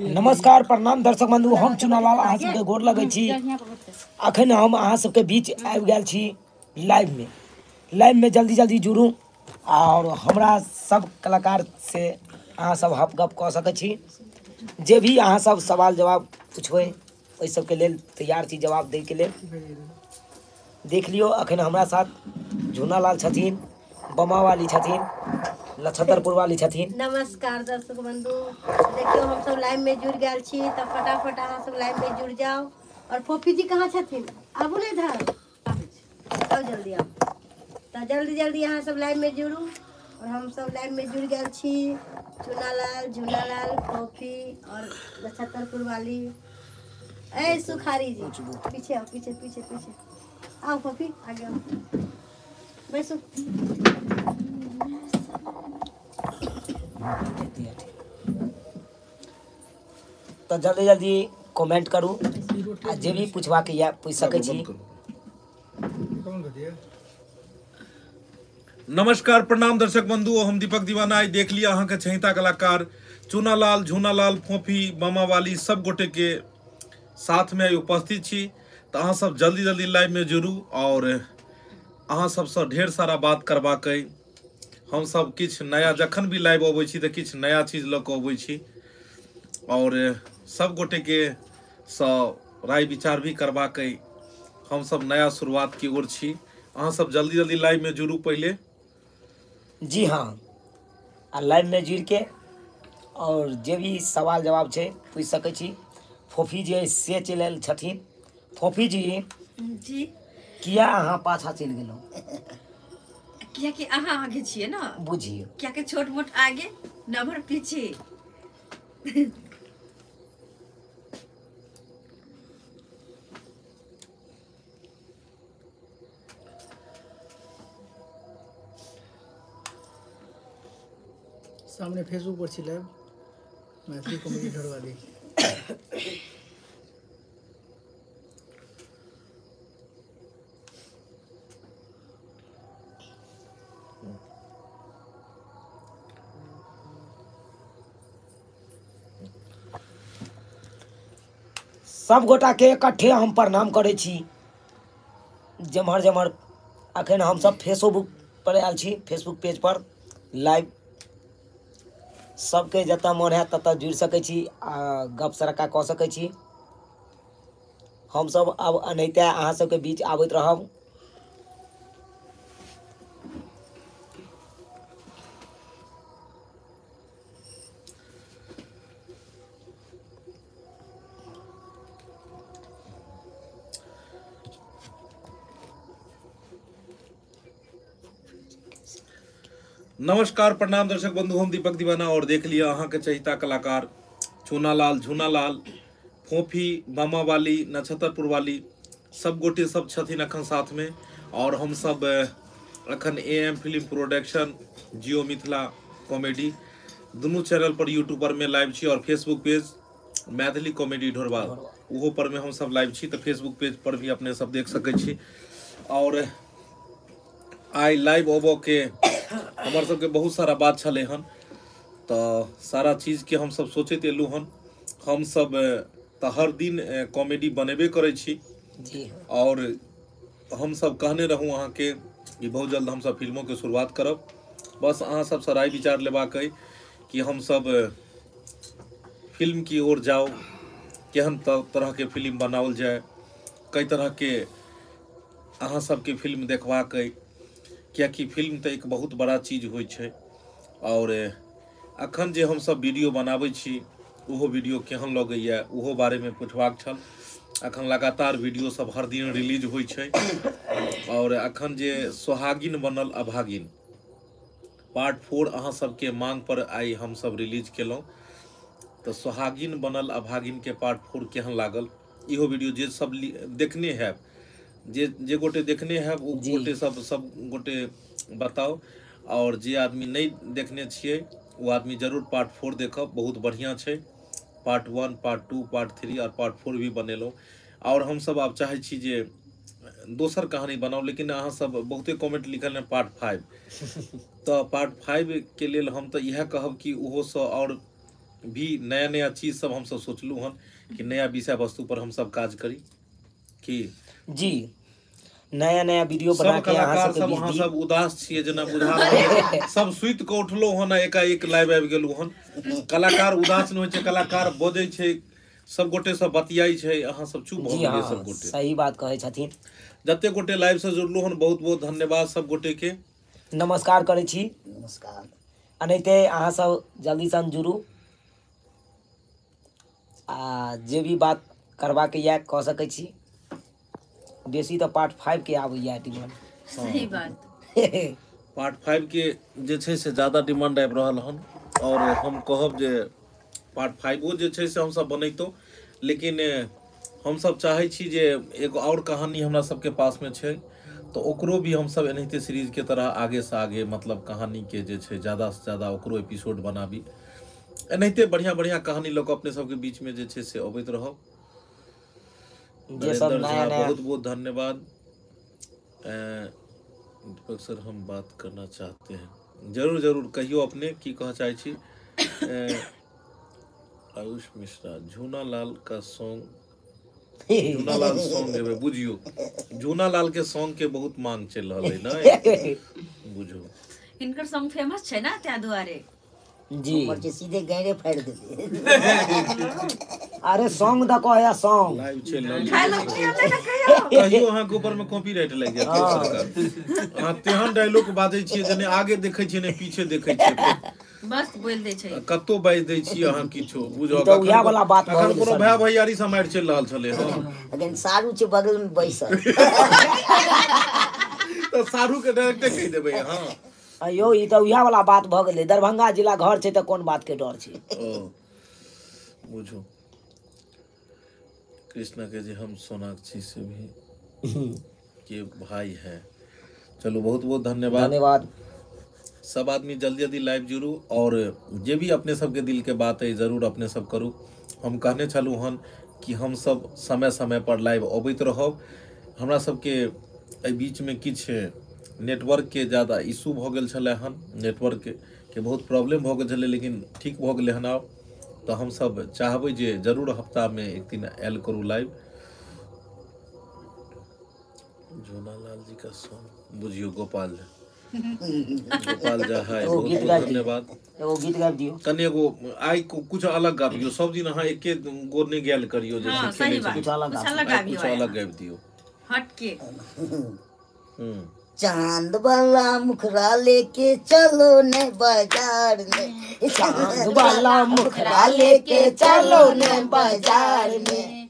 नमस्कार प्रणाम दर्शक बंधु, हम चुनालाल अहाँ सबके गोर लगै छी। अखन हम अहाँ सबके बीच आबि गेल छी लाइव में। लाइव में जल्दी जल्दी जुड़ू और हमरा सब कलाकार से अहाँ सब हप गप कऽ सकै छी। जे भी अहाँ सब सवाल जवाब पूछबै ओहि सबके लेल तैयार छी जवाब दै के लेल। देख लियौ अखन हमरा साथ झूनालाल छथिन, बमावाली छथिन, लछतरपुर वाली छथिन। नमस्कार दर्शक बंधु, देखियो हम सब लाइव में जुड़ गेल छी, तऽ फटाफट अहाँ सब लाइव में जुड़ जाओ। और फोफी जी कहाँ छथिन? आबू ने इधर, आओ जल्दी आओ। तऽ जल्दी जल्दी अहाँ सब लाइव में जुड़ू। और हम सब लाइव में जुड़ गेल छी, चुनालाल, झूनालाल, फोफी और लछतरपुर वाली। ए सुखारी जी पीछे आओ, पीछे पीछे पीछे आओ। फोफी आगे आओ, बैसो। तो जल्दी जल्दी कमेंट करू आ जे भी पूछबाक या पूछ सकै छी। नमस्कार प्रणाम दर्शक बंधु, हम दीपक दीवाना। आई देख लिया अहाँ के चहिता कलाकार चुनालाल, झूनालाल, फोफी, मामावाली सब गोटे के साथ में उपस्थित छी। तो अहाँ सब जल्दी जल्दी लाइव में जुड़ू और अहाँ सबसँ ढेर सारा बात करबाक अइ। हम सब किछु नया जखन भी लाइव अबै छी तऽ किछु नया चीज लऽ कऽ अबै छी और सब गोटे के सँ राय विचार भी करबाक अइ। हम सब नया शुरुआत की ओर छी, अहाँ सब जल्दी जल्दी लाइव में जुड़ू पहले। जी हाँ, आ लाइव में जुड़ के और जे भी सवाल जवाब छै पूछि सकै छी। फोफी जी से चलि आयल छथिन। फोफी जी जी, किया अहाँ पाछा चलि गेलहुँ? कियाकि अहाँ आगे छियै ने, बुझियौ। कियाकि छोट मोट आगे नम्बर पीछे। सामने फेसबुक पर छी लाइव मैथिली कॉमेडी ढोरवाली। सब गोटा के इकट्ठे हम प्रणाम करै छी। जेम्हर जेम्हर अखन हम सब फेसबुक पर आयल छी, फेसबुक पेज पर लाइव सबके जतऽ मन हैत ततऽ जुड़ि सकै छी आ गप सरक्का कऽ सकै छी। हमसब आब एनाहिते अहाँ सबके बीच आबैत रहब। नमस्कार प्रणाम दर्शक बंधु, हम दीपक दीवाना और देख लिया अहाँ के चहिता कलाकार चुनालाल, झूनालाल, फोफी, मामावाली, नक्षत्रपुर वाली सब गोटे सब छथिन अखन साथ में। और हम सब अखन AM film production, Jio Mithila comedy दुनू चैनल पर यूट्यूब पर में लाइव छी और फेसबुक पेज मैथिली कॉमेडी ढोरबा ओहो पर में हम सब लाइव छी। तो फेसबुक पेज पर भी अपने सब देख सकै छी। और आई लाइव अबऽ के हमर सबके बहुत सारा बात छलै हन, तऽ सारा चीजके हमसब सोचैत एलहुँ हन। हमसब तऽ हर दिन कॉमेडी बनेबे करै छी जी। और हमसब कहने रहूँ अहाँके कि बहुत जल्द हमसब फिल्मोके शुरुआत करब। बस अहाँ सबसँ राय विचार लेबाक अइ कि हमसब फिल्म की ओर जाउ, केहन तरहके फिल्म बनाओल जाय, कई तरहके अहाँ सबके फिल्म देखबाक अइ। कियाकि फिल्म तऽ एक बहुत बड़ा चीज होइ छै। और अखन जे हमसब वीडियो बनाबै छी ओहो वीडियो केहन लगैए ओहो बारेमे पुछबाक छल। अखन लगातार वीडियो सब हर दिन रिलीज होइ छै। और अखन जे सोहागिन बनल अभागिन पार्ट 4 अहाँ सबके मांग पर आइ हमसब रिलीज केलहुँ। तऽ सोहागिन बनल अभागिन के पार्ट 4 केहन लागल इहो वीडियो जे सब देखने हैब, जे जे गोटे देखने हैब ओ गोटे सब सब गोटे बताउ। और जे आदमी नहीं देखने छियै ओ आदमी जरूर पार्ट 4 देखब, बहुत बढ़िया छै। पार्ट 1, पार्ट 2, पार्ट 3 और पार्ट 4 भी बनेलहुँ। और हमसब आब चाहै छी जे दोसर कहानी बनाउ, लेकिन अहाँ सब बहुते कमेंट लिखल हैं पार्ट 5। तऽ पार्ट 5 के लेल हम तऽ इएह कहब कि ओहोसँ आओर भी नया नया चीज सब हमसब सोचलहुँ हन कि नया विषय वस्तु पर हमसब काज करी कि जी नया नया वीडियो बना सब के अहाँ कलाकार सबके सब बीच अहाँ दी। सब उदास छियै जेना बुझा रहल छै। सब सुति कऽ उठलहुँ हन आ एकाएक लाइव आबि गेलहुँ हन। कलाकार उदास नहि होइ छै, कलाकार बजै छै, सब गोटे सब बतियाइ छै, अहाँ सब चुप भऽ जी गेलियै हाँ, सब गोटे। सही बात कहै छथिन। जते गोटे लाइव से जुड़लहुँ हन बहुत बहुत धन्यवाद सब गोटे के। नमस्कार करै छी। नमस्कार। एनाहिते अहाँ सब जल्दी सन जुड़ू आ जे भी बात करबाके यऽ कऽ सकै छी। बेसी तऽ पार्ट 5 के आबैया डिमांड। सही बात। पार्ट 5 के जे छै से ज्यादा डिमांड आबि रहल हन और हम कहब जे पार्ट 5 जे छै से हमसब बनैतो, लेकिन हमसब चाहै छी जे एगो और कहानी हमरा सबके पास में छै तो ओकरो भी हमसब एनाहिते सीरीज के तरह आगे से आगे मतलब कहानी के जे छै ज्यादा से ज्यादा ओकरो एपिसोड बनाबी। एनाहिते बढ़िया बढ़िया कहानी लऽ कऽ अपने सबके बीच में जे छै से अबैत रहब। जे सब नरेंद्र नया झा नया बहुत बहुत धन्यवाद। दीपक सर हम बात करना चाहते हैं, जरूर जरूर कहियो अपने की कह चाहे छी। आयुष मिश्रा झूना लाल का सॉन्ग, झूना लाल सॉन्ग हेबै बुझियो, झूना लाल के सॉन्ग के बहुत मांग चलि रहल है ने, बुझू हिनकर सॉन्ग फेमस छै ना त्या दुआरे। जी हमर जे सीधे गैरे फाड़ि देतै। अरे सॉन्ग द कहया सॉन्ग लाइव चलि रहल खाय छै। लग नहि कहियो कहियो अहाँके ऊपर में कॉपीराइट लागि जायत सरकार। अहाँ तेहन डायलॉग बाजै छियै जे नहि आगे देखै छियै नहि पीछे देखै छियै, बस बोल दै छै, कतौ बाजि दै छियै अहाँ किछो बुझो। ई तऽ उएह वाला बात भऽ अखन गेलै कोनो सर। भाय भैयारी से मारि चलि रहल छलै। हँ अखन सारू छै बगल में बैसल, तऽ सारू के डायरेक्टे कहि देबै। हँ अयो ई तऽ उएह वाला बात भऽ गेलै, दरभंगा जिला घर छै तऽ कोन बात के डर छै। ओ बुझू कृष्णा के जे हम सोनाक्षी से भी के भाई है। चलू बहुत बहुत धन्यवाद। धन्यवाद। सब आदमी जल्दी जल्दी लाइव जुड़ू और जे भी अपने सबके दिल के बात है जरूर अपने सब करू। हम कहने छलहुँ हन कि हम सब समय समय पर लाइव अबैत रहब। हमरा सबके एहि बीच में किछु नेटवर्क के ज़्यादा इशू भऽ गेल छलै हन, नेटवर्क के बहुत प्रॉब्लम भऽ गेल छलै, लेकिन ठीक भऽ गेलै हन आब। तऽ हमसब चाहबै जे जरूर हफ्तामे एक दिन आयल करू लाइव। झूना लाल जी का सॉन्ग बुझियो गोपाल झा, गोपाल झा हाय एगो बहुत गीत बहुत गाबि दियौ, धन्यवाद। एगो गीत गाबि दियौ कनि एगो आइ कुछ अलग गाबियौ, सब दिन अहाँ एके गो नहि गायल करियौ, हाँ जैसे सही खेलै बात, छलियै। कुछ अलग कुछ गाबियौ। अलग आइ गाबियो कुछ आइ अलग अहाँ। गाबि दियौ। हटके। चांद वाला मुखरा लेके चलो ने बाजार में, चांद वाला मुखरा लेके चलो ने बाजार में।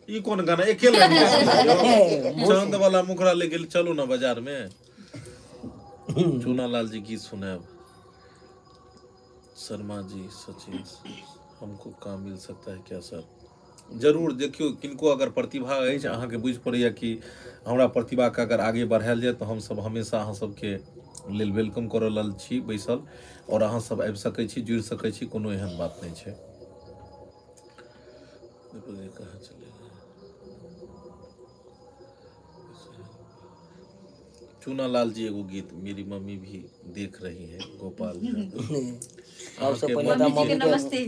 ई कोन गाना एके लाइन में चांद वाला मुखरा लेके चलो ना बाजार में। चूना लाल जी गीत सुनाब। शर्मा जी सचिन हमको काम मिल सकता है क्या सर? जरूर देखियौ, किनको अगर प्रतिभा अछि अहाँके बुझि पड़ैया कि हमरा प्रतिभाके अगर आगे बढ़ायल जाय तऽ हमसब हमेशा अहाँ सबके लेल welcome करऽ लेल छी बैसल, और अहाँ सब आबि सकै छी, जुड़ि सकै छी, कोनो एहन बात नहि छै। कहाँ चले गए? चूना लाल जी एगो गीत मेरी मम्मी भी देख रही है गोपाल झा। सबसँ अहाँके पहिले तऽ मम्मी जी के मम्मी के नमस्ते।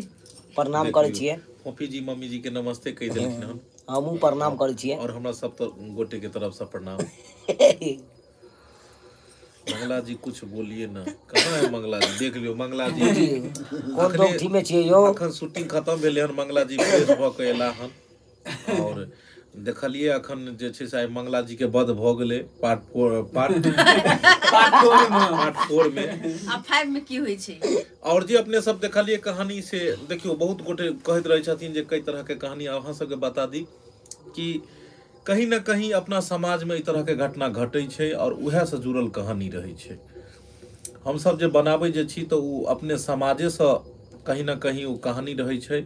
प्रणाम करै छियै। फोफी जी मम्मी जी के नमस्ते कहि देलखिन हन। हमहूँ प्रणाम करै छियै। और हमरा सब तो गोटे के तरफ से प्रणाम। मंगला जी कुछ बोलिए ना, कहाँ है मंगला जी? देख लियौ मंगला जी कोन दोगठी में छियै यौ? अखन शूटिंग खत्म भेलै हन, मंगला जी फ्रेश भऽ के एला हन और देखलियै अखन जे छै से आइ मंगला जी के वध भऽ गेलै पार्ट 4 पार्ट 4 में। आ 5 में की होइ छै? और जे अपने सब देखलियै कहानी से देखियौ बहुत गोटे कहैत रहै छथिन जे कई तरह के कहानी, अहाँ सबके बता दी कि कहीं ना कहीं अपना समाज में एहि तरह के घटना घटै छै और उएह से जुड़ल कहानी रहै छै। हमसब जे बनाबै जे छी तऽ ओ अपने समाजेसँ कहीं ना कहीं ओ कहानी रहै छै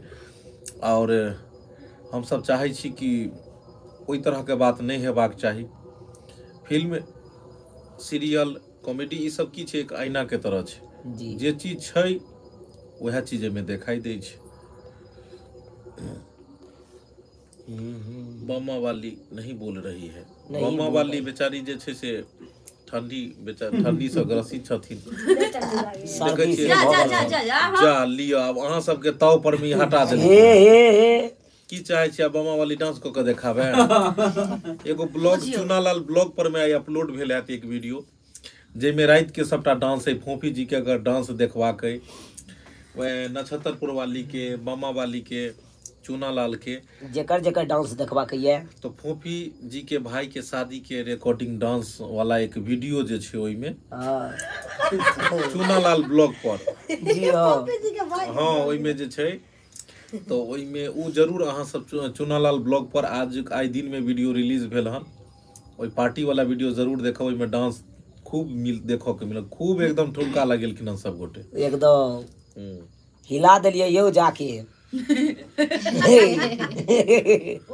और हमसब चाहै छी कि ओहि तरहके बात नहि हेबाक चाही। फिल्म सीरियल कॉमेडी ई सब की छै, एक आईना के तरह छै जी। जे चीज छै वएह चीज एहिमे देखाई दै छै। बामा वाली नहीं बोल रही है। बामा वाली बेचारी जे छै से ठंडी बेचारी ठंडी से ग्रसित छथिन। सर्दी से जा जा जा जा जा जा लियो अब अहाँ सबके ताव पर में हटा देलखिन। हे हे हे की चाहे छी बामा वाली डांस क के देखाबे। एगो ब्लॉग चुनालाल ब्लॉग पर में I upload भेल हैत एक वीडियो जेमे रात के सबटा डांस है। फोफी जी के अगर डांस देखबाक है, नक्षत्रपुर वाली के, बामा वाली के, चुनालाल के, जेकर जेकर डांस देखबाक ये तो फोफी जी के भाई के शादी के रिकॉर्डिंग डांस वाला एक वीडियो जे छै ओइ में चुनालाल ब्लॉग पर जी हां हां ओइ में जे छै तो ओइ में उ जरूर अहाँ सब चुनालाल ब्लॉग पर आज आई दिन में वीडियो रिलीज भेल हन। ओइ पार्टी वाला वीडियो जरूर देखो, ओइ में डांस खूब मिल देखो के मिलल, खूब एकदम ठुमका लगेलखिन हन सब गोटे एकदम हिला देलियै यौ जाके।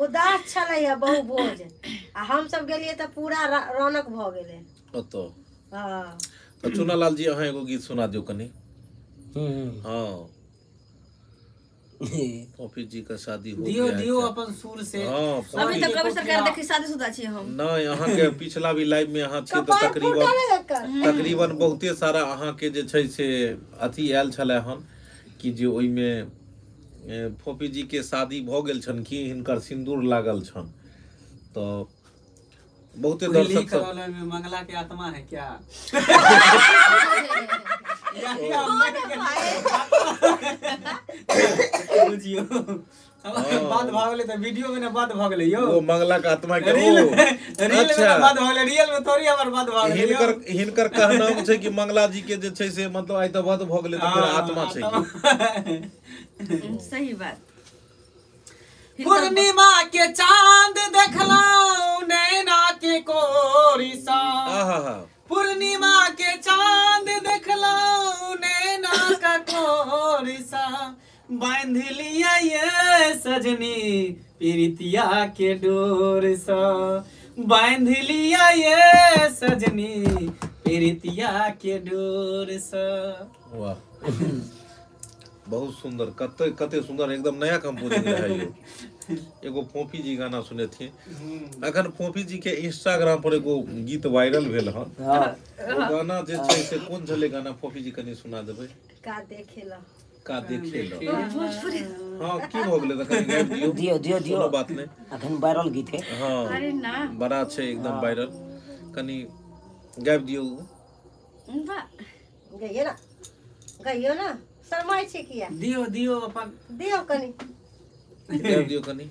उदास छलै बहु भोज आ हम सब गेलियै तऽ पूरा रौनक भऽ गेलै ओतऽ। हां तऽ चुनालाल जी अहाँ एगो गीत सुना दियौ कनि। हां फोफी जी का शादी हो दियो दियो अपन सुर से। हां अभी तो कवि सरकार देखी शादीशुदा छी हम। नहीं अहाँ के पिछला भी लाइव में अहाँ छी तऽ तकरीबन तकरीबन बहुते सारा अहाँ के जे छै से अथी आयल छलै हन कि जे ओइ में फोफी जी के शादी भ गेल छन कि हिनकर सिंदूर लागल छन। तो बहुते दर्शक सब में मंगला के आत्मा है क्या बुझियो बात भ गेलै त वीडियो में ना बात भ गेलै यो वो मंगला के आत्मा के रील में ना बात भ गेलै, रियल में थोड़ी हमर बात भ गेलै। हिनकर हिनकर कहनाम छै कि मंगला जी के जे छै से मतलब आइ त बात भ गेलै त फेर आत्मा छै। सही बात। पूर्णिमा के चांद देखलौं नैना के कोरी सा, पूर्णिमा के चांद देखलौं नैना का कोरी सा, बांध लिया ये सजनी प्रीतिया के डोर सा, बांध लिया ये सजनी प्रीतिया के डोर सा। वाह बहुत सुंदर, कते कते सुंदर एकदम नया कंपोजिंग रहे यो। एगो फोफी जी गाना सुनेथिन। अखन फोफी जी के इंस्टाग्राम पर एगो गीत वायरल भेल हन। ओ गाना जे छै से कोन छलै गाना फोफी जी कनि सुना देबै। का देखेला का देखेला। हां की भ गेलै त कनि गाबि दियौ। दियो दियो दियो कोनो बात नै, अखन वायरल गीत है। हां अरे ना बड़ा छै एकदम वायरल, कनि गाबि दियौ। वाह गइयो ना गइयो ना, शरमाइ छै किया? दियो दियो अपन दियो कनि गाबि दियो कनि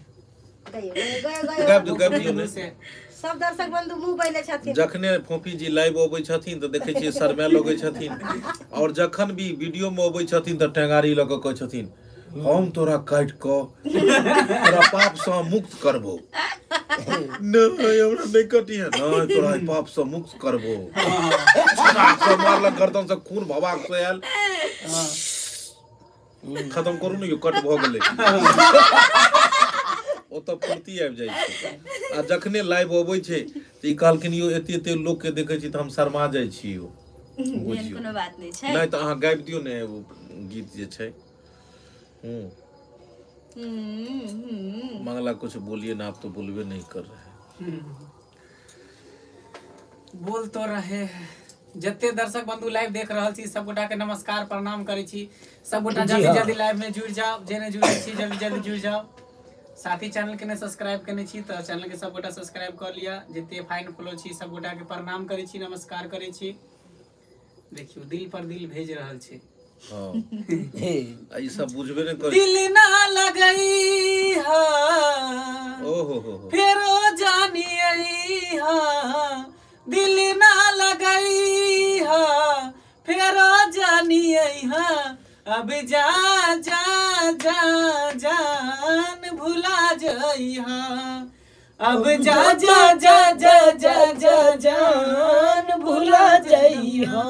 गइयो गइयो गाबि दियो गाबि दियो ने। सब दर्शक बंधु मुंह बैले छथिन। जखने फोफी जी लाइव अबै छथिन तऽ देखै छियै शरमाए लगै छथिन, और जखन भी वीडियो में अबै छथिन तऽ टेंगारी लऽ कऽ कहै छथिन हम तोरा काटि कऽ तोरा पाप सँ मुक्त करबो। नहीं हमरा नहीं कटिहे, नहीं तोरा पाप सँ मुक्त करबो। से मारलक गर्दन से खून भवाक से आयल। खत्म करू ने यो कट भऽ गेलै। ओतऽ फुर्ती आबि जाइ छै। आ जखने लाइव अबै छै तऽ ई कहलखिन यो एते एते लोक के देखै छी तऽ हम शर्मा जाइ छी यो। एहन कोनो बात नहि छै। नहि तऽ अहाँ गाबि दियौ ने एगो गीत जे छै। मंगला कुछ बोलिए ना, आप तो बोलबे नहीं कर रहे। बोल तो रहे हैं। जते दर्शक बंधु लाइव देख रहल छी सब गोटा के नमस्कार प्रणाम करै छी। सब गोटा जल्दी जल्दी लाइव में जुड़ जाओ, जे नहि जुड़ल छी जल्दी जल्दी जुड़ जाओ। साथ ही चैनल के ने सब्सक्राइब केने छी तऽ चैनल के सब गोटा सब्सक्राइब कर लिया। जते फाइन फॉलो छी सब गोटा के प्रणाम करै छी, नमस्कार करै छी। देखियो दिल पर दिल भेज रहल छै। हां ई सब बुझबे ने करी। दिल ना लगई हा ओ हो हो फेरो जानियई हा, दिल ना लगई हा फेरो जानियई हा, अब जा जा जा जान भुला जई हा, अब जा जा जा जा जा जा जान भुला जई हा,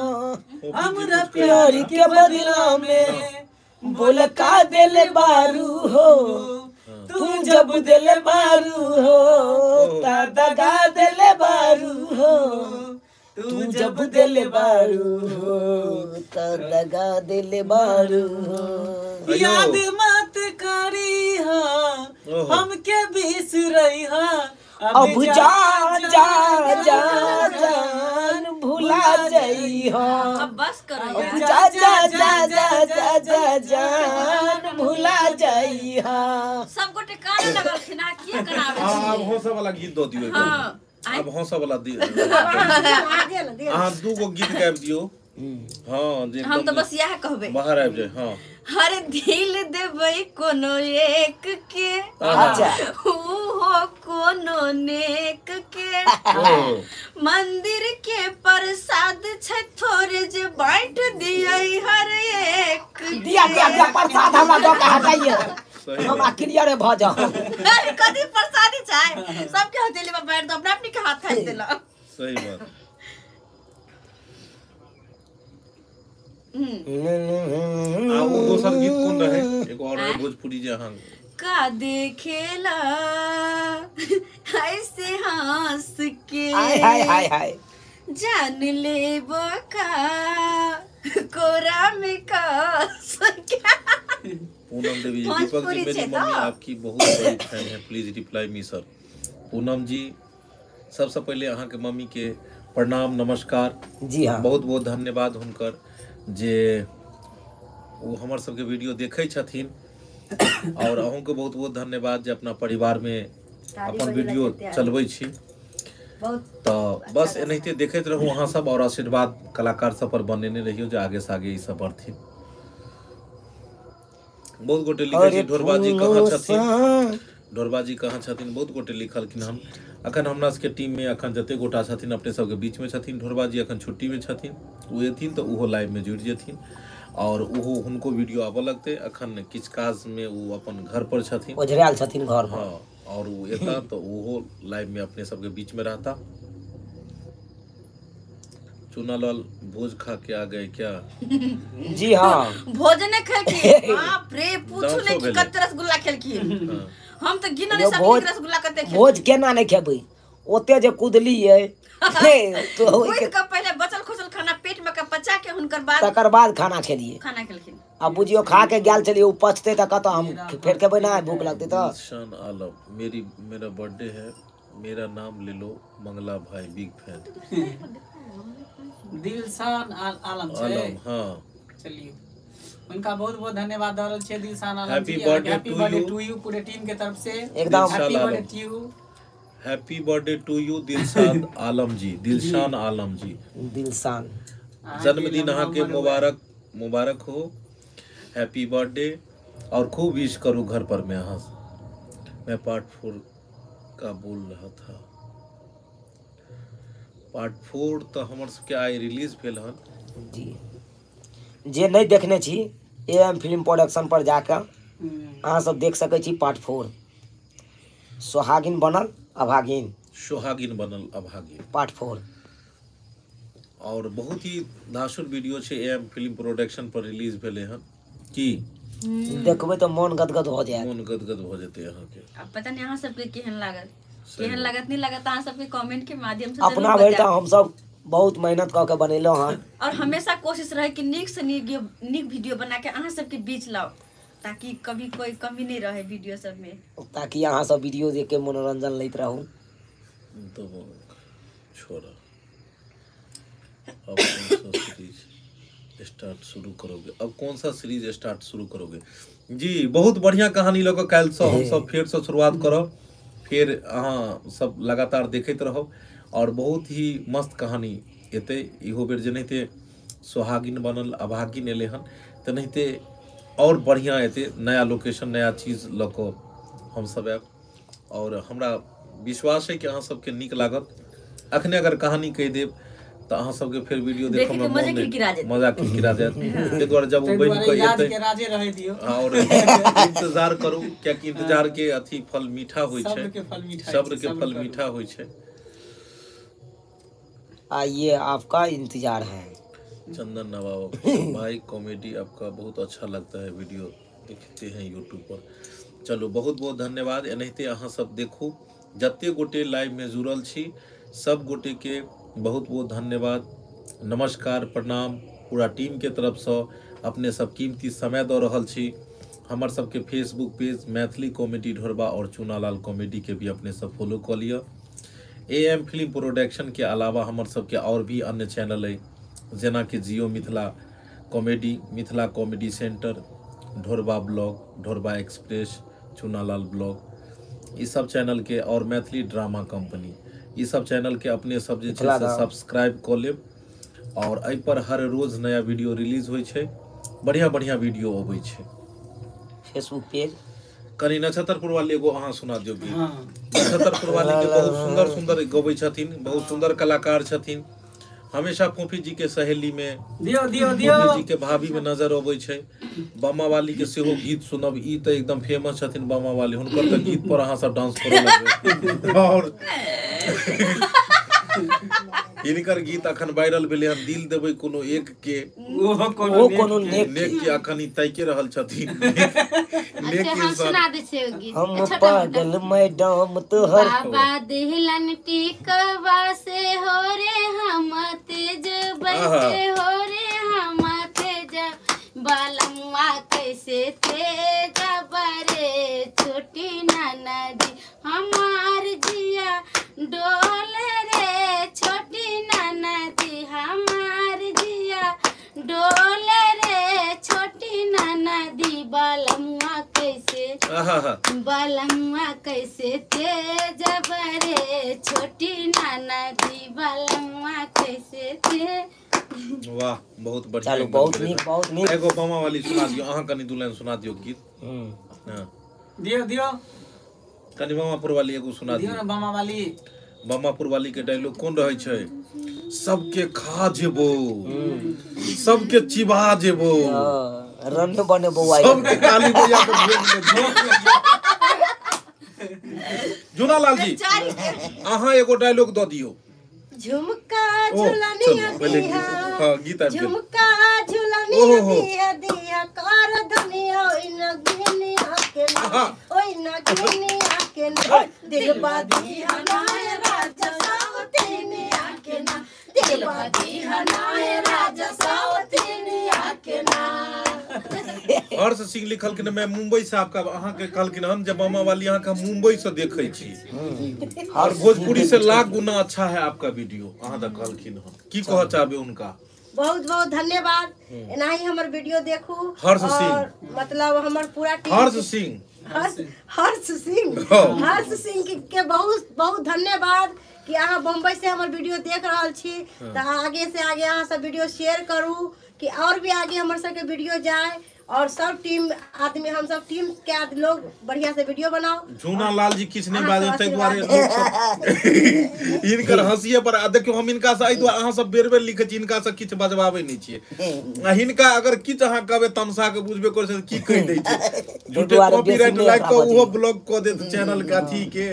हमरा प्यार के बदला में बोल का दिल बारू हो, तू जब दिल बारू हो ता दगा दिल बारू हो, तू जब दिल बारू हो ता दगा दिल बारू हो। याद मत करी हा हमके बिसरई हां अब जा जा जा जान भुला जई हां। अब बस करो अब जा जा जा जा जा जा जान भुला जई हां। सब गोटे कान लगलखिन आ किए कराबै आब छी। हौसा वाला गीत दऽ दियौ। हां आब हौसा वाला दियौ। अहाँ दू गो गीत गाबि दियौ। हाँ जे हम तो बस इएह कहबै बाहर आबि जाए। हाँ हर दिल देबै कोनो एक के, अच्छा उहो कोनो नेक के, मंदिर के प्रसाद छै थोड़े जे बांट दियै हर एक। दिया दिया दिया प्रसाद हमरा दऽ के हटाइए, हम क्लियर भऽ जाउ। अरे कथी प्रसादी छै, सबके हथेली में बांट दो, अपना अपनी के हाथ थापि देलक। सही बात। आ वो दोसर गीत कोन रहे एगो और भोजपुरी जे अहाँ का देखेला ऐसे हंस के, हाय हाय हाय हाय जान ले का कोरा में कस के। पूनम देवी जी, दीपक जी मेरी मम्मी आपकी बहुत बड़ी फैन है, please reply me sir. Poonam ji सबसे पहले अहाँ के मम्मी के प्रणाम नमस्कार। जी हाँ, बहुत बहुत धन्यवाद हुनकर जे वो हमर सबके वीडियो देखै छथिन, और अहूँके बहुत बहुत धन्यवाद जे अपना परिवार में अपन वीडियो चलबै छी। तो बस एनाहिते देखैत रहू अहाँ सब, और आशीर्वाद कलाकार सब पर बनेने रहियो जे आगे से आगे ई सब बढ़थिन। बहुत गोटे लिखै छै ढोरबा जी कहाँ छथिन, ढोरबा जी कहाँ छथिन, बहुत गोटे लिखलखिन हन। अखन हमरा सबके टीम में अखन जते गोटा छथिन अपने सबके बीच में छथिन। ढोरबा जी अखन छुट्टी में छथिन, ओ एथिन तो उहो लाइव में जुड़ि जेथिन और उहो हुनको वीडियो आबऽ लगतै। अखन किछु काज में ओ अपन घर पर छथिन, ओझरायल छथिन घर पर। हाँ, और वो एता तो उहो लाइव में अपने सबके बीच में रहता। चुनालाल भोज खा के आ गए क्या? जी हाँ, भोजने खेलखिन। बाप रे पूछू नहीं कि कते रसगुल्ला खेलखिन। हम तो गिनो नहीं सब रसगुल्ला कते खेलखिन। भोज केना नहीं खेबै, ओते जे कुदलियै तो कुद के पहले बचल खुचल खाना पेट में के पचा के हुनकर बाद तकर बाद खाना खेलिए, खाना खेलखिन। अब बुझियो खा के गेल चलिए, उ पचते त कत हम फेर खेबै ना, भूख लगते त। शान आलम, मेरी मेरा बर्थडे है, मेरा नाम ले लो मंगला भाई बिग फैन। दिलशान आलम छै। हाँ चलिए उनका बहुत बहुत धन्यवाद दऽ रहल छियै Dilshan Alam ji. Happy birthday to you पूरे टीम के तरफ से एकदम happy birthday to you, happy birthday to you Dilshad Alam ji, Dilshan Alam ji. Dilshan जन्मदिन अहाँ के मुबारक मुबारक हो, हैप्पी बर्थडे और खूब विश करूँ घर पर मैं अहाँ से। मैं पार्ट 4 का बोल रहा था, पार्ट 4 तो हमर सबके आइ रिलीज भेल हन जी। जे नहीं देखने छी एम फिल्म प्रोडक्शन पर जाकर अहाँ सब देख सकै छी पार्ट 4, सोहागिन बनल अभागिन, सोहागिन बनल अभागिन पार्ट 4। और बहुत ही धासुर वीडियो छै एम फिल्म प्रोडक्शन पर रिलीज भेले हन की देखबै तो मन गदगद हो जायत, मन गदगद हो जेतै अहाँ के। अब पता नहीं अहाँ सबके केहन लागत, केहन लागत नहीं लागत अहाँ सबके कमेंट के माध्यम से अपना भरि तऽ हम सब बहुत मेहनत कऽ के बनेलहुँ हन, और हमेशा कोशिश रहे कि नीक से नीक वीडियो बना के अहाँ सबके बीच लाओ, ताकि कभी कोई कमी नहीं रहे वीडियो सब में, ताकि अहाँ सब वीडियो देख के मनोरंजन लेते रहू। तो छोड़ा अब कौन सा सीरीज स्टार्ट शुरू करोगे, अब कौन सा सीरीज स्टार्ट शुरू करोगे जी? बहुत बढ़िया कहानी लऽ कऽ काल्हि से हम सब फेर से शुरुआत करब, फेर अहाँ सब लगातार देखैत रहब और बहुत ही मस्त कहानी एतै। इहो बेर जेनाहिते सोहागिन बनल अभागिन एलै हन तेनाहिते और बढ़िया एतै, नया लोकेशन नया चीज लऽ कऽ हमसब आयब और हमरा विश्वास है कि अहाँ सबके नीक लागत। अखने अगर कहानी कहि देब तऽ अहाँ सबके फेर वीडियो देखऽ में मजा किरकिरा जायत, ताहि दुआरे जब ओ बनि कऽ एतै और इंतजार करू, कियाकि इंतजार के अथी फल मीठा होइ छै, सब्र के फल मीठा होइ छै। आइए आपका इंतजार है। चंदन नवाब भाई कॉमेडी आपका बहुत अच्छा लगता है, वीडियो देखते हैं यूट्यूब पर। चलो बहुत बहुत धन्यवाद। एनाहिते अहाँ सब देखू, जते गोटे लाइव में जुड़ल छी सब गोटे के बहुत बहुत धन्यवाद, नमस्कार, प्रणाम पूरा टीम के तरफ से। अपने सब कीमती समय दऽ रहल छी, हमर सबके फेसबुक पेज मैथिली कॉमेडी ढोरबा और चुनालाल कॉमेडी के भी अपने सब फॉलो कऽ लिअ। ए एम फिल्म प्रोडक्शन के अलावा हमर सबके और भी अन्य चैनल अइ, जेनाकि Jio Mithila comedy, Mithila comedy centre, Dhorba blog, Dhorba express, Chunalal blog, ई सब चैनल के और मैथिली ड्रामा कंपनी, ई सब चैनल के अपने सब जे छै से सब्सक्राइब कऽ लेब। और एहि पर हर रोज नया वीडियो रिलीज होइ छै, बढ़िया बढ़िया वीडियो अबै छै। फेसबुक पेज कनि नक्षत्रपुर वाली एगो अहाँ सुना दियौ गीत। नक्षत्रपुर वाली के बहुत सुंदर सुंदर गबै छथिन, बहुत सुंदर कलाकार छथिन। हमेशा फोफी जी के सहेली में, दियो दियो दियो, फोफी जी के भाभी में नजर अबै छै। बामा वाली के सेहो गीत सुनब, ई तऽ एकदम फेमस छथिन बामा वाली, हुनकर तऽ गीत पर अहाँ सब डांस करऽ लगबै। और हिनकर गीत अखन वायरल भेलै हन, दिल देबै कोनो एक के, ओहो कोनो नेक के अखन ई ताकि रहल छथिन। नेक हम सुना दै छियै गीत। हम पागल मैडम तोहर बाबा देहलन टिकवा से हो रे हम तेज बैठे हो रे हम तेज बालमुआ कैसे तेज बरे छोटी ननदी हमार जिया डोले रे छोटी ननदी हमार जिया डोले रे छोटी ननदी बालमुआ कैसे बालमुआ कैसे तेज बरे छोटी ननदी बालमुआ कैसे तेज। वाह, बहुत बढ़िया, चलो बहुत नीक, बहुत नीक। एगो बामा वाली सुना दियो अहाँ, कनि दू लाइन सुना दियो गीत। हां दियो दियो, कनि बामापुर वाली एगो सुना दियो ना। बामा वाली, बामापुर वाली के डायलॉग कोन रहै छै? सबके खा जेबो, सबके चिबा जेबो, रन बनेबो, सबके काली भैया के भेज दे। जुनालाल जी अहाँ एगो डायलॉग दऽ दियो। झुमका झुलनिया दिया, हां गीत आबि गेल। झुमका झुलनिया दिया दिया कर धनिया ओइ नगनिया के ना, ओइ नगनिया के ना, दिलबा दिया नाय राजा सावतिनिया के ना, दिलबा दिया नाय राजा सावतिनिया के ना। हर्ष सिंह लिखलखिन मैं मुंबई से आपका, अहाँ के कहलखिन हम जब मामा वाली अहाँ के मुंबई से देखै छी और भोजपुरी से लाख गुना अच्छा है आपका वीडियो, अहाँ तऽ कहलखिन हन। की कहऽ चाहबै उनका? बहुत बहुत धन्यवाद, एनाही हमर वीडियो देखू। हर्ष सिंह, मतलब हमर पूरा टीम, हर्ष सिंह, हर्ष सिंह, हर्ष सिंह के बहुत बहुत धन्यवाद कि अहाँ बम्बई से हमर वीडियो देख रहल छी। तऽ आगे से आगे अहाँ सब वीडियो शेयर करू कि और भी आगे हमर सबके वीडियो जाए और सब टीम आदमी, हम सब टीम के लोग बढ़िया से वीडियो बनाओ। झूना लाल जी किछु नहि बाजल ताहि दुआरे हिनकर हंसिए पर देखियौ, हम हिनका से एहि दुआरे अहाँ सब बेर बेर लिखै छी, हिनका से किछु बजबाबै नहि छियै। आ हिनका अगर किछु अहाँ कहबै तमसा के बुझबे करै छै की कहि दै छै, झूठे कॉपीराइट लागि कऽ ओहो ब्लॉक कऽ देत चैनल के, अथी के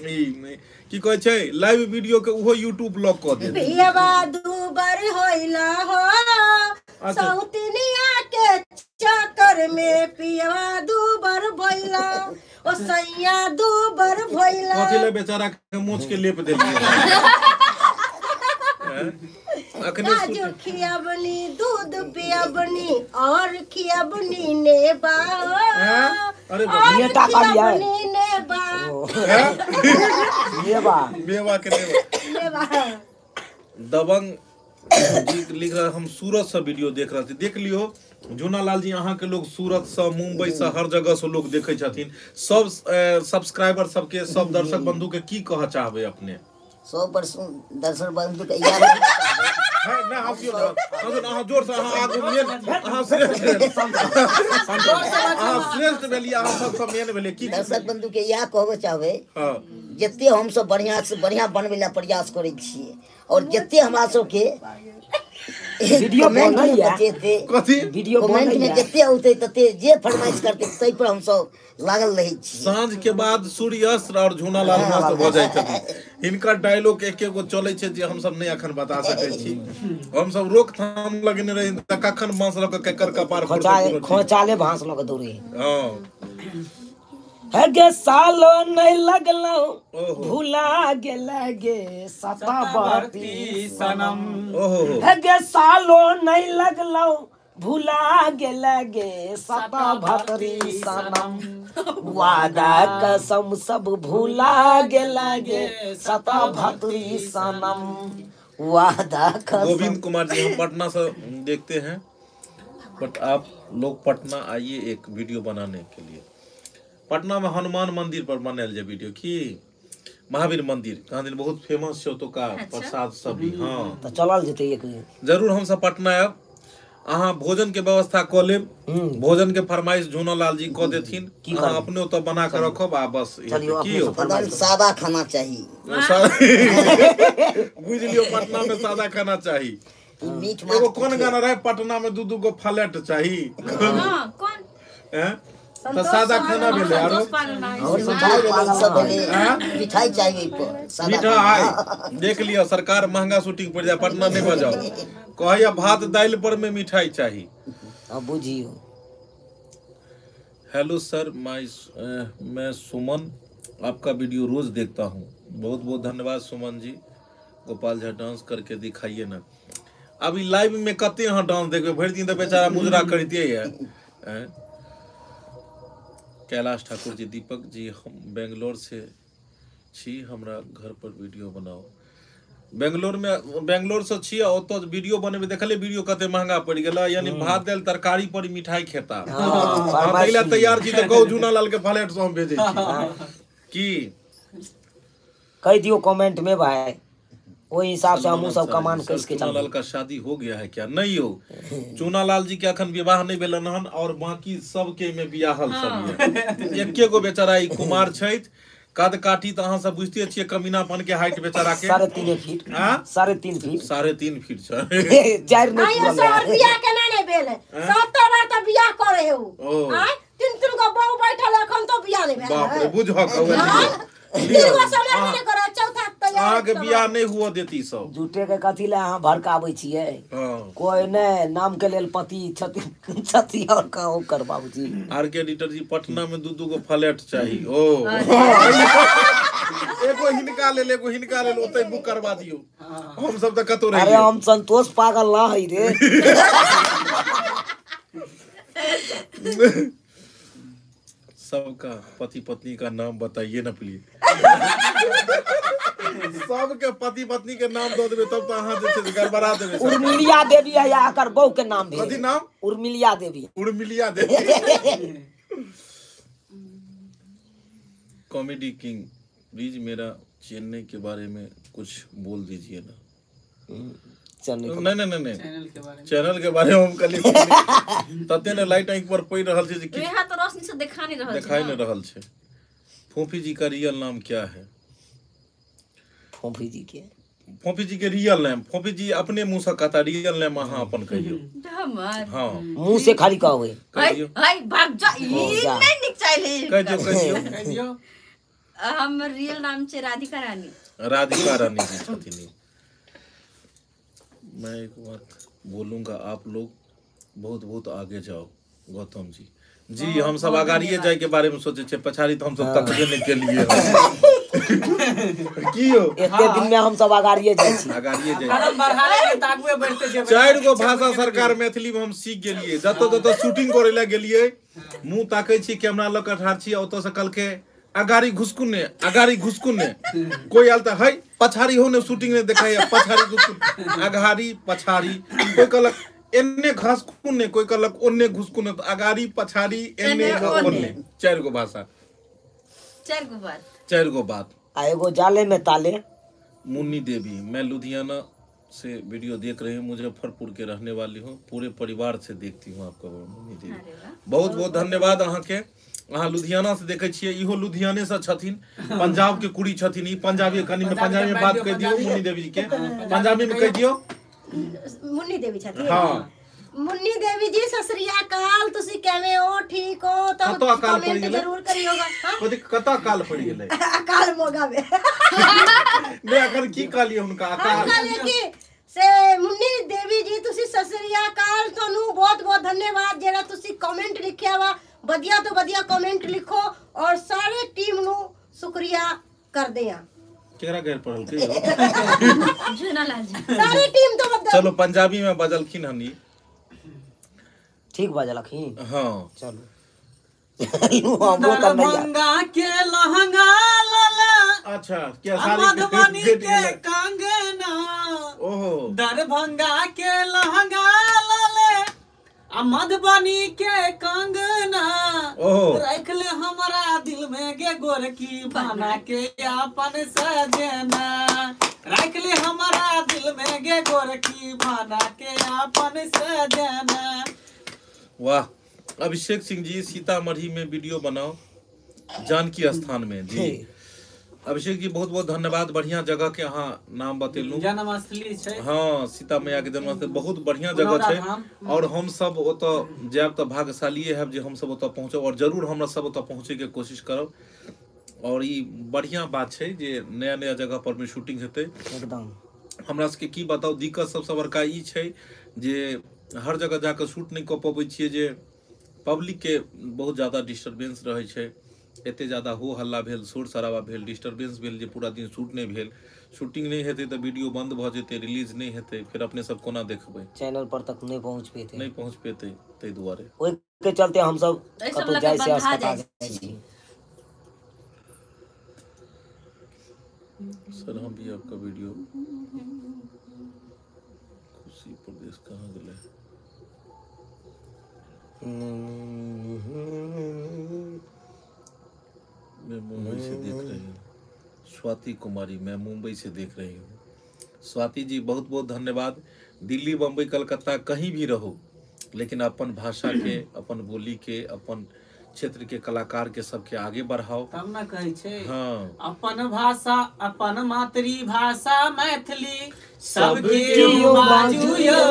ई की कहै छै लाइव वीडियो के ओहो यूट्यूब ब्लॉक कऽ देत। बियाबा दूबर होइला हो सौतनिया के चक्कर में, पियवा दूबर भइला ओ सैया दूबर भइला। कथी ले बेचारा के मोछ के लेप देलियै। काजू खियाबनी, दूध पियाबनी और खियाबनी नेबा, अरे खियाबनी नेबा, नेबा मेवा के नेबा। दबंग जी लिख रहा, हम सूरत से वीडियो देख रहे थे, देख लियो झूनालाल जी अहाँ के लोग सूरत से, मुंबई से, हर जगह से लोग देखे छथिन। सब सब्सक्राइबर सबके, सब दर्शक बंधु के की कह चाहबे अपने? सब दर्शक बंधु के यार ना हंसियो ना, जोर से अहाँ आगू मेन, अहाँ श्रेष्ठ, अहाँ श्रेष्ठ भेलियै, अहाँ सबसँ मेन भेलियै। की दर्शक बंधु के इएह कहबे चाहबै, जते हम सब बढ़िया से बढ़िया बनबै ला प्रयास करै छियै और जते हमरा सबके वीडियो बनैया, वीडियो कमेंट में जते औतै तते जे फरमाइश करतै तै पर हम सब लागल रहै छी। साँझ के बाद सूर्यास्त और झूनालाल मस्त भऽ जाइ छथिन। हिनकर डायलॉग एक एगो चलै छै जे हम सब नहि अखन बता सकै छी। हम सब रोकथाम लगेने रही तऽ कखन बांस लऽ कऽ केकर कपार खोचाले बांस लऽ कऽ दौड़े। हँ हे सालो नहीं लगलो भुला गेल गे सताबती सनम, हे सालो नहीं लगलो भुला गेल गे सता भतरी सनम, वादा कसम सब भुला गेल गे सता भतरी सनम, वादा कसम। गोविंद कुमार जी हम पटना से देखते हैं, बट आप लोग पटना आइए एक वीडियो बनाने के लिए। पटना में हनुमान मंदिर पर बनायल जाए वीडियो की महावीर मंदिर कहाँ दिन बहुत फेमस है तो का प्रसाद सब भी। हाँ तो चलल जेतै एक दिन जरूर हम सब पटना आयब। अहाँ भोजन के व्यवस्था कऽ लेब, भोजन के फरमाइश झूना लाल जी कऽ देथिन, अहाँ अपने ओतऽ बना के रखब आ बस। की सादा खाना चाही, बुझ लियौ पटना में सादा खाना चाही। एगो कोन गाना रहे पटना में दू दू गो फ्लैट चाही? कौन तो सादा खाना भेलै आरो मिठाई चाहिए पर मिठाई। देख लियौ सरकार महंगा शूटिंग पड़ जाए, पटना नहीं बजाओ कहैया भात दालि पर में मिठाई चाही। अब बुझियो। हेलो सर, मैं सुमन आपका वीडियो रोज देखता हूँ, बहुत बहुत धन्यवाद सुमन जी। गोपाल झा डांस करके दिखाइए ना। अभी लाइव में कते अहाँ डांस देखबै, भरि दिन तऽ बेचारा मुजरा करिते है। कैलाश ठाकुर जी, दीपक जी हम बेंगलोर से छी, हमरा घर पर वीडियो बनाओ। बेंगलोर में बेंगलोर से छी ओतऽ वीडियो बनेबै, देखले वीडियो कते महंगा पड़ि गेलै, यानी भात दालि तरकारी पर मिठाई खेता। हाँ तैयार छी तऽ कहू झूना लाल के फ्लैट से हम भेजै छी की कहि दियौ कमेंट में भाई, ओहि हिसाब से हमहूँ सब कमान कस के चूना लाल का शादी हो गया है क्या? नहीं हो, चूना लाल जी के अखन विवाह नहीं भेलन हन और बाकी सबके में बियाहल सब ये एके गो बेचारा ई कुमार छथि। कद काठी तऽ अहाँ सब बुझते छियै कमीनापन के हाइट बेचारा के 3.5 फीट। 3.5 फीट 3.5 फीट छै, 4 नहीं पूरल। सर बियाह केना नहीं भेल है? 70 बार तऽ बियाह करे हो, आय तीन तीन गो बहु बैठल अखन तो बियाह नहीं भेल। बाप रे बुझह कहू तीन गो समय नहीं करे, चौथा तैयार अहाँ के बियाह नहीं हुआ देती सब। झूठे के कथी ले अहाँ भड़काबै छियै? कोई नहीं नाम के लेल पति छथि और कहू कर बाबूजी। आर के एडिटर जी पटना में दू दू गो फ्लैट चाही। ओ एगो हिनका लेल एगो हिनका लेल ओतै बुक करवा दियौ, हम सब तऽ कतौ रहि। अरे हम संतोष पागल ना है रे। सबका पति पत्नी का नाम बताइए ना प्लीज। सबके पति पत्नी के नाम दऽ देबै तब तऽ अहाँ जे छै गड़बड़ा देबै। उर्मिलिया देवी है या एकर बहू के नाम भेल। कथी नाम? उर्मिलिया देवी। उर्मिलिया देवी। कॉमेडी किंग प्लीज मेरा चेन्नई के बारे में कुछ बोल दीजिए ना। नहीं नहीं नहीं नहीं, चैनल के बारे में हम कल तते ने लाइट आंख पर पड़ रहल छै जे कि यहाँ तो रोशनी से देखा नहीं रहल छै, देखाई नहीं रहल छै। फोफी जी का रियल नाम क्या है? फोफी जी के, फोफी जी के रियल नाम, फोफी जी अपने मुंह से कहता रियल नाम अहाँ अपन कहियो। हमर हां मुंह से खाली कहबै। कहियो हाय भाग जा ई नहीं निक चाहले। कहियो कहियो कहियो। हमर रियल नाम छै राधिका रानी। राधिका रानी जी छथिन। मैं एक बात बोलूँगा, आप लोग बहुत बहुत आगे जाओ। गौतम जी जी हम सब अगाड़िए जाए के बारे में सोचे छे, पछाड़ी तो हम सब तकबे नहीं के लिए। की हो एते दिन में हम सब अगाड़िए जाय छी, अगाड़िए जाय कदम बढ़ाले त आगुए बढ़ते जेबै। 4 गो भाषा सरकार मैथिली में हम सीख गेलिए। जतऽ जतऽ शूटिंग करे ला गेलिए मुंह ताकै छी कैमरा लऽ के ठाढ़ छी, ओतऽ से कल के अगाड़ी घुसकुन ने, अगाड़ी घुसकुन ने, कोई आयल तऽ है पछाड़ी हो ने शूटिंग ने देखाय पछाड़ी घुसकुन, अगाड़ी पछाड़ी, कोई कहलक एन्ने घसकुन ने, कोई कहलक ओन्ने घुसकुन ने, अगाड़ी पछाड़ी एन्ने ओन्ने, 4 गो भाषा, 4 गो बात, 4 गो बात। आ एगो जाले में ताले। मुन्नी देवी, मैं लुधियाना से वीडियो देख रही हूँ, मुजफ्फरपुर के रहने वाली हूँ, पूरे परिवार से देखती हूँ आपका। मुन्नी देवी बहुत बहुत धन्यवाद अहाँ के। अहाँ लुधियाना से देखे छियै, इहो लुधियाने से छथिन, पंजाब के कुड़ी छथिन ई, पंजाबी कनी में पंजाबी में बात कह दियौ मुन्नी देवी जी के, पंजाबी में कह दियौ। मुन्नी देवी छथिन। हां मुन्नी देवी जी सत श्री अकाल, तुसी केवे हो? ठीक हो? तो कमेंट जरूर करियोगा। कथि कत अकाल पड़ गेलै? अकाल मोगा में नै अखन की कहलियै हुनका? अकाल कहलियै कि से मुन्नी देवी जी तुसी सत श्री अकाल, थानू बहुत बहुत धन्यवाद जेड़ा तुसी कमेंट लिखया वा, बढ़िया तो बढ़िया कमेंट लिखो और सारे टीम नु शुक्रिया कर दे। केकरा गैर पढ़ल के झूना लाल जी सारे टीम तो बदल। चलो पंजाबी में बजलखिन हनी। ठीक बजलखिन। हाँ चलू दरभंगा के लहंगा लाला, अच्छा क्या सारी मधुबनी के कंगना, ओहो दरभंगा के लहंगा लाले आ मधुबनी के कंगना, रख ले हमारा दिल में गे गोरकी बना के अपन सजना, रख ले हमारा दिल में गे गोरकी बना के अपन सजना। वाह अभिषेक सिंह जी सीतामढ़ी में वीडियो बनाओ जानकी स्थान में। जी अभिषेक जी बहुत बहुत धन्यवाद, बढ़िया जगह के अहाँ नाम बतेलू। जन्मस्थली छै। हाँ सीता मैया के जन्मस्थली बहुत बढ़िया जगह छै और हम सब ओतऽ जायब तऽ भाग्यशालीए हैब जे हम सब ओतऽ पहुँचब और जरूर हमरा सब ओतऽ पहुँचे के कोशिश करब। और ई बढ़िया बात छै जे नया नया जगह पर में शूटिंग हेतै एकदम। हमरा सबके की बताउ दिक्कत सबसँ बड़का ई छै जे हर जगह जाकऽ शूट नहि कऽ पबै छियै, जे पब्लिक के बहुत ज़्यादा डिस्टर्बेंस रहै छै, एते ज़्यादा हो हल्ला भेल, शोर शराबा भेल, डिस्टर्बेंस भेल जे पूरा दिन शूट नहीं भेल, शूटिंग नहीं हेतै तऽ वीडियो बंद भऽ जेतै, रिलीज नहीं हेतै, फिर अपने सब कोना देखबै, चैनल पर तक नहीं पहुँच पेतै, नहीं पहुँच पेतै, ताहि दुआरे ओहि के चलते हम सब कतौ जाइ से अस्पताल जाइ छी। सर हम भी आपका वीडियो खुशी प्रदेश कहाँ गेलै? मैं मुंबई से देख रही हूँ। स्वाति कुमारी मैं मुंबई से देख रही हूँ। स्वाति जी बहुत बहुत धन्यवाद। दिल्ली बम्बई कलकत्ता कहीं भी रहो लेकिन अपन भाषा के, अपन बोली के, अपन क्षेत्र के कलाकार के सबके आगे बढ़ाओ। तब न कहै छै। हाँ अपन भाषा अपन मातृभाषा मैथिली सबके बाजू यो,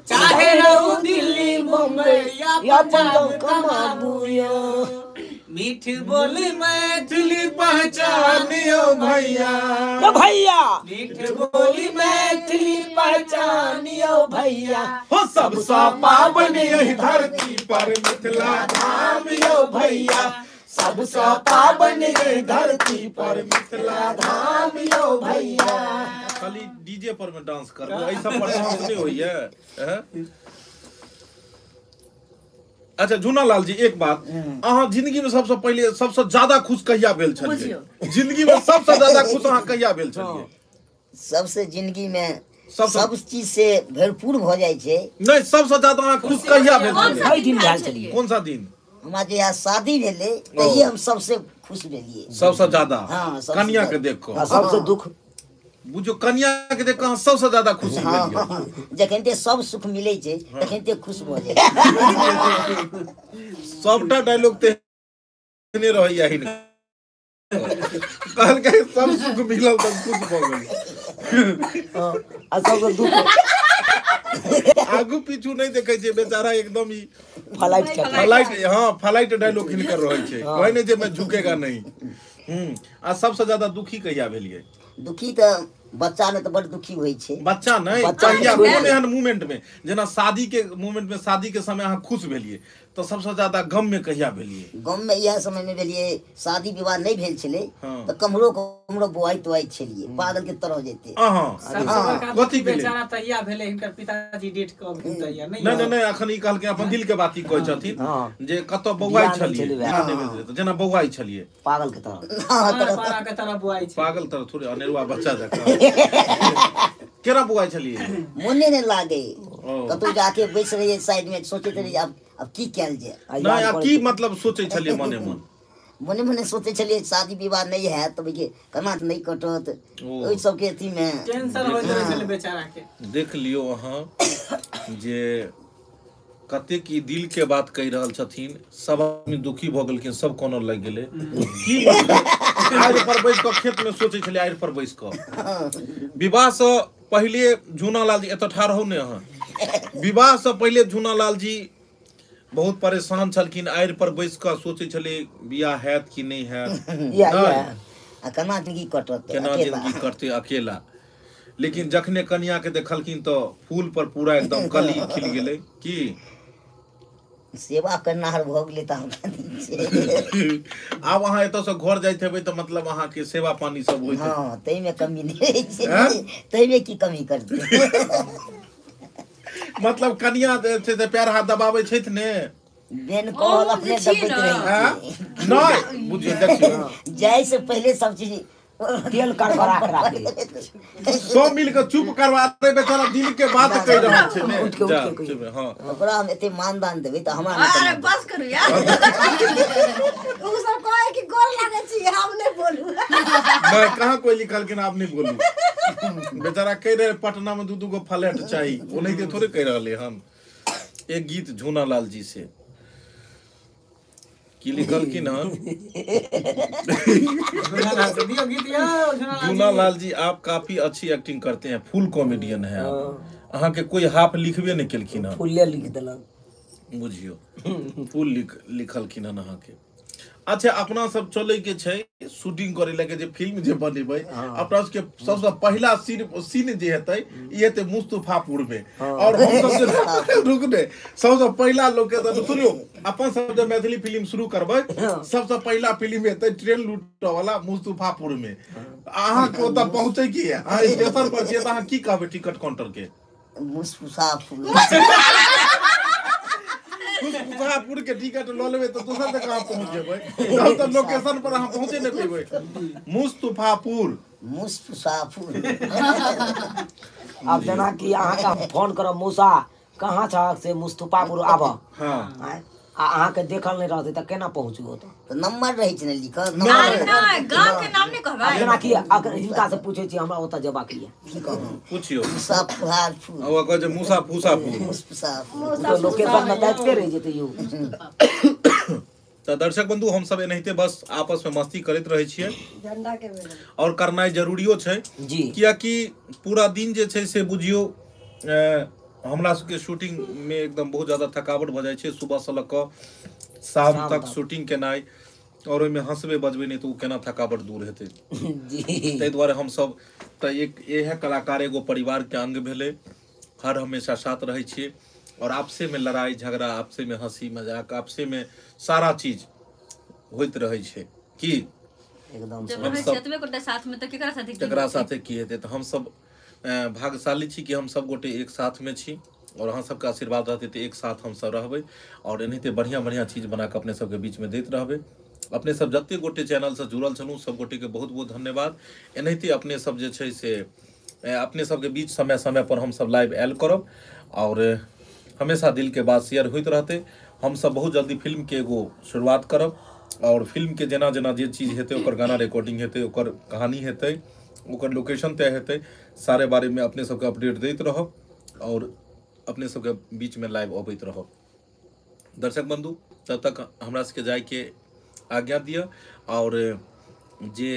चाहे रहू दिल्ली मुंबई या पंजाब कमाबू यो, मीठ बोली मैथिली पहचानियो भैया, भैया मीठ बोली मैथिली पहचानियो भैया, हो सबसा पावन यही धरती पर मिथिला धाम यो भैया, सबसा पावन यही धरती पर मिथिला धाम यो भैया। खाली डीजे पर में डांस कर ऐसा पर डांस नहीं होइए। अच्छा झूना लाल जी एक बात, अहाँ जिंदगी में सबसे पहले सबसे ज्यादा खुश कहिया भेल छलियै? जिंदगी में सबसे ज्यादा खुश अहाँ कहिया भेल छलियै? सबसे जिंदगी में सब चीज से भरपूर भ जाइ छै। नहीं सबसे ज्यादा अहाँ खुश कहिया भेल छलियै? दिन भेल छलियै। कौन सा दिन? हमरा जे शादी भेलै तहिये हम सबसे खुश भेलियै। सबसे ज्यादा? हाँ, कनिया के देख कऽ सबसे दुख बुझो, कनिया के देख कऽ सबसे ज्यादा खुशी भेल। जखन ते सब सुख मिलै छै तखन ते खुश भऽ जाइ। सबटा डायलॉग तेहने रहैया हिनकर, कहलकै सब सुख मिलल तऽ खुश भऽ गेल। आ सबसे दुख आगू पीछू नहीं देखै छै बेचारा, एकदम ही फ्लाइट फ्लाइट। हाँ फ्लाइट डायलॉग हिनकर रहै छै, कहै नहि जे मैं झुकेगा नहीं। आ सबसे ज्यादा दुखी कहिया भेलियै? दुखी तऽ बच्चा ने तऽ बड़ दुखी होइ छै। बच्चा नहीं कहिया कोन एहन मोमेंट में, जेना शादी के मोमेंट में, शादी के समय अहाँ खुश भेलियै तऽ सबसे ज्यादा गम में कहिया भेलियै? गम में इएह समय में भेलियै, शादी विवाह नहीं भेल छलै तऽ कमरो कमरो बोआइत तोआइत छलियै, पागल के तरह जैते। कथी के बेचारा तहिया भेलै हिनकर पिताजी डेट कऽ भेल तहिया? नहीं नहीं नहीं अखन ई कहलकै अपन दिल के बात ई कहै छथिन जे कतऽ बौआइ छलियै, जेना बौआइ छलियै पागल के तरह, पागल के तरह बौआइ छै, पागल तरह थोड़े अनेरुआ बच्चा जकाँ केना बौआइ छलियै? मोने नहि लागे, कतौ जाके बैस रहियै साइड में, सोचैत रहियै अब की कैल जाए। नहीं आ की मतलब सोचै छलियै मने मन? मने मने सोचै छलियै शादी विवाह नहीं हैत तऽ केना नहीं कटत, ओहि सबके अथी में टेंशन होइत रहै छलै बेचारा के। देख लियौ अहाँ जे कतेक ई दिल के बात कहि रहल छथिन, सब आदमी दुखी भऽ गेलखिन, सब कोना लागि गेलै। की आड़ि पर बैस कऽ खेत में सोचै छलियै, आड़ि पर बैस कऽ। विवाह से पहिले झूना लाल जी एतऽ ठाढ़ रहू ने अहाँ, विवाह से पहिले झूना लाल जी बहुत परेशान छलखिन, आड़ि पर बैस कऽ सोचै छलै बियाह हैत कि नहि हैत, आ केना जिंदगी कटत, केना जिंदगी कटतै अकेला। लेकिन जखने कनिया के देखलखिन तऽ फूल पर पूरा एकदम कली खिल गेलै। की सेवा करनाहर भऽ गेलै तऽ हम आब अहाँ एतऽ से घर जाइत हेबै तऽ मतलब अहाँ के सेवा पानी सब होइत। हाँ ताहिमे कमी नहि छै, ताहिमे की कमी करतै। मतलब कनिया जे छै से पैर हाथ दबाबै छथि ने बेन कहल अपने दबैत रहै छै। नहि बुझियौ देखियौ जाय से पहिले सब चीज तेल करबरा के राखी सब मिल के चुप करवा दे बेचारा दिल के बात कह रहल छै ने जा चुप हां ओकरा हम एते मानदान देबै त हमरा नहि अरे बस करू यार उ सब कहै कि गोर लागै छी हम नहि बोलू नहीं कहां कोई लिखलखिन आप नहीं बोलू बेचारा कह रहे पटना में दू दू गो फ्लैट चाहिए ओनाहिते थोड़े कह रहले हन। एक गीत झूना लाल जी से की लिखलखिन हन झूना लाल जी आप काफी अच्छी एक्टिंग करते हैं फुल कॉमेडियन है आप अहाँ के कोई हाफ लिखबे नहीं केलखिन हन फुले लिख देलक बुझियो फुल लिखलखिन हन अहाँ के। अच्छा अपना सब चले के छै शूटिंग करे लगे जे फिल्म जे बनेबै अपना सबके सबसे पहिला सीन जे हेतै ई हेतै मुस्तफापुर में और हम सब जे रुक ने सबसे पहिला लोकेशन सुनियो अपन सब जे मैथिली फिल्म शुरू करबै सबसे पहिला फिल्म हेतै ट्रेन लूटऽ वाला मुस्तफापुर में। अहाँ के ओतऽ पहुँचे की है अहाँ स्टेशन पर छियै तऽ अहाँ की कहबै टिकट काउंटर के मुस्तफापुर मुस्तफापुर के टिकट ल लेबै तऽ दोसर जगह पहुँच जेबै तब तऽ लोकेशन पर अहाँ पहुँचे नहि पेबै। मुस्तफापुर मुस्तफापुर अब जेना कि अहाँके हम फोन करब मौसा कहाँ छहक से मुस्तफापुर आबऽ हाँ आ अहाँके देखल नहि रहतै तऽ केना पहुँचू ओतऽ तऽ नंबर रहै छै ने लिखल नहि गाँव के नाम नहि कहबै जेना कि अगर हिनका से पूछै छी हमरा ओतऽ जेबाक ये की कहू पूछियो मुसाफापुर आ ओ कहै छै मुसाफुसापुर मुस्तफापुर तऽ लोकेशन मे ताकिते रहि जेतै यौ। तऽ दर्शक बंधु हम सब एनाहिते बस आपस में मस्ती करैत रहै छियै झंडा के बेला और करनाइ जरूरियो छै जी कियाकि पूरा दिन जे छै से बुझियो हमरा सबके शूटिंग में एकदम बहुत ज्यादा थकावट भऽ जाइ छै सुबह से लऽ कऽ शाम तक शूटिंग केनाइ और ओहिमे हंसबे बजबै नहि तऽ ओ केना थकावट दूर हेतै जी ताहि दुआरे हमसब तऽ एक इएह कलाकार एगो परिवार के अंग भेलै हर हमेशा साथ रहै छियै और आपसे में लड़ाई झगड़ा आपसे में हंसी मजाक आपसे में सारा चीज होइत रहै छै की एकदम जब रहै छै एतबे गोटे साथ में तऽ केकरा साथे की केकरा साथे की हेतै। तऽ हमसब भाग्यशाली छी कि हम सब गोटे एक साथ में छी और अहाँ सबके आशीर्वाद रहतै तऽ एक साथ हमसब रहबै और एनाहिते बढ़िआँ बढ़िआँ चीज बना कऽ अपने सबके बीच में दैत रहबै। अपने सब जते गोटे चैनलसँ जुड़ल छलहुँ सब गोटेके बहुत बहुत धन्यवाद। एनाहिते अपने सब जे छै से अपने सबके बीच समय समय पर हमसब लाइव आयल करब और हमेशा दिल के बात शेयर होइत रहतै। हमसब बहुत जल्दी फिल्म के एगो शुरुआत करब और फिल्म के जेना जेना जे चीज हेतै ओकर गाना रिकॉर्डिंग हेतै ओकर कहानी हेतै ओकर लोकेशन तय हेतै सारे बारे में अपने सबके अपडेट दैत रहब और अपने सबके बीच में लाइव अबैत रहब। दर्शक बंधु तब तक हमरा सबके जाइके आज्ञा दिअ और जे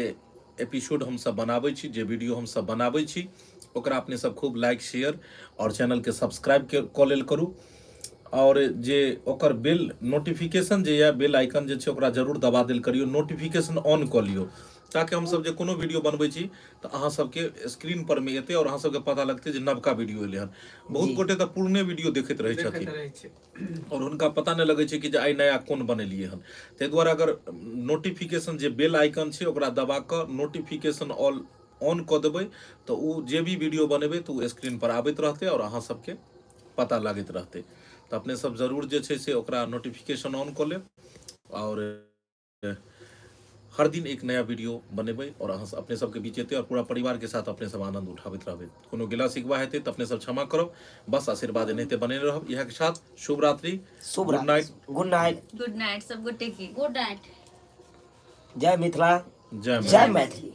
एपिसोड हमसब बनाबै छी जे वीडियो हमसब बनाबै छी ओकरा अपने सब खूब लाइक शेयर और चैनल के सब्सक्राइब कऽ लेल करू और जे ओकर बेल नोटिफिकेशन जे यऽ बेल आइकन जे छै ओकरा जरूर दबा देल करियौ नोटिफिकेशन ऑन कऽ लियौ ताकि हमसब जे कोनो वीडियो बनबै छी तऽ अहाँ सबके स्क्रीन पर में एतै और अहाँ सबके पता लगतै जे नवका वीडियो एलै हन। बहुत गोटे तऽ पुरने वीडियो देखैत रहै छथिन और हुनका पता नहि लगै छै कि जे आइ नया कोन बनेलियै हन। ताहि दुआरे अगर नोटिफिकेशन जे बेल आइकन छै ओकरा दबा कऽ नोटिफिकेशन ऑल ऑन कऽ देबै तऽ ओ जे भी वीडियो बनेबै तऽ ओ स्क्रीन पर आबैत रहतै और अहाँ सबके पता लगैत रहतै। तऽ अपने सब जरूर जे छै से ओकरा नोटिफिकेशन ऑन कऽ लेब और हर दिन एक नया वीडियो बनेबै और अहाँ अपने सबके बीच एतै और पूरा परिवार के साथ अपने सब आनंद उठाबैत रहबै। कोनो गिला शिकवा हेतै तऽ अपने सब क्षमा करब बस आशीर्वाद एनाहिते बनेने रहब। इएह के साथ शुभ रात्रि शुभ good night good night good night सब गोटे के गुड नाइट जय मिथिला जय जय मैथिली।